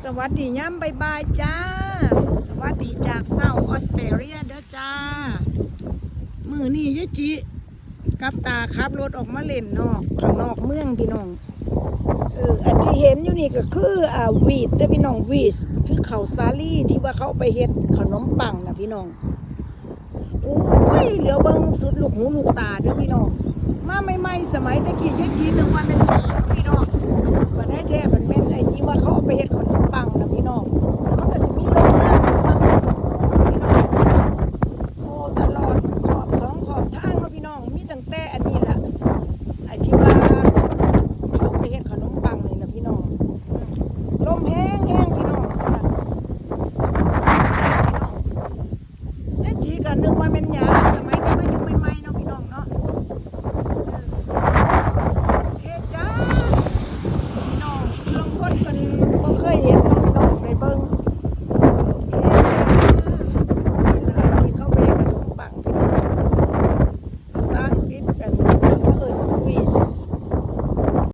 ສະຫວັດດີຍາມບ່າຍໆ ຈ້າ. ສະຫວັດດີຈາກເຊົາອອສເຕຣເລຍເດີຈ້າ. ມື້ນີ້ຍາຍຈິກັບຕາຂັບລົດອອກມາເລ່ນນອກ ຂ້າງນອກເມືອງພີ່ນ້ອງ. ເອີ ອັນທີ່ເຫັນຢູ່ນີ້ກໍຄື ອ່າ ວີດເດີພີ່ນ້ອງ, ວີດ ຄືເຂົ້າສາລີທີ່ວ່າເຂົາເອົາໄປເຮັດເຂົ້າໜົມປັງນະພີ່ນ້ອງ. ໂອ້ຍ ຫຼຽວເບິ່ງສຸດລູກຫູລູກຕາເດີພີ່ນ້ອງ. ມາໃໝ່ໆ ສະໄໝແຕ່ກີ້ ຍາຍຈິນຶກວ່າແມ່ນໝາເນາະພີ່ນ້ອງ, ບັດໃດແທ້ມັນແມ່ນໄອ້ທີ່ວ່າເຂົາເອົາໄປເຮັດເຂົ້າໜົມປັງນະພີ່ນ້ອງ. ມັນກໍຊິມີລົມມາ ພີ່ນ້ອງ. ໂອ້ ຕະຫຼອດຂອບສອງຂອບທາງເນາະພີ່ນ້ອງ, ມີຕັ້ງແຕ່ອັນນີ້ລະ ໄອ້ທີ່ວ່າເຂົາໄປເຮັດເຂົ້າໜົມປັງນີ້ລະພີ່ນ້ອງ. ລົມແຮງໆ ພີ່ນ້ອງ. ຍາຍຈິກໍນຶກວ່າແມ່ນຫຍ້າ ສະໄໝແຕ່ມາຢູ່ໃໝ່ໆ ເນາະພີ່ນ້ອງເນາະ. ໂອເຄຈ້າ ພີ່ນ້ອງ. ບາງຄົນເພິ່ນບໍ່ເຄີຍເຫັນ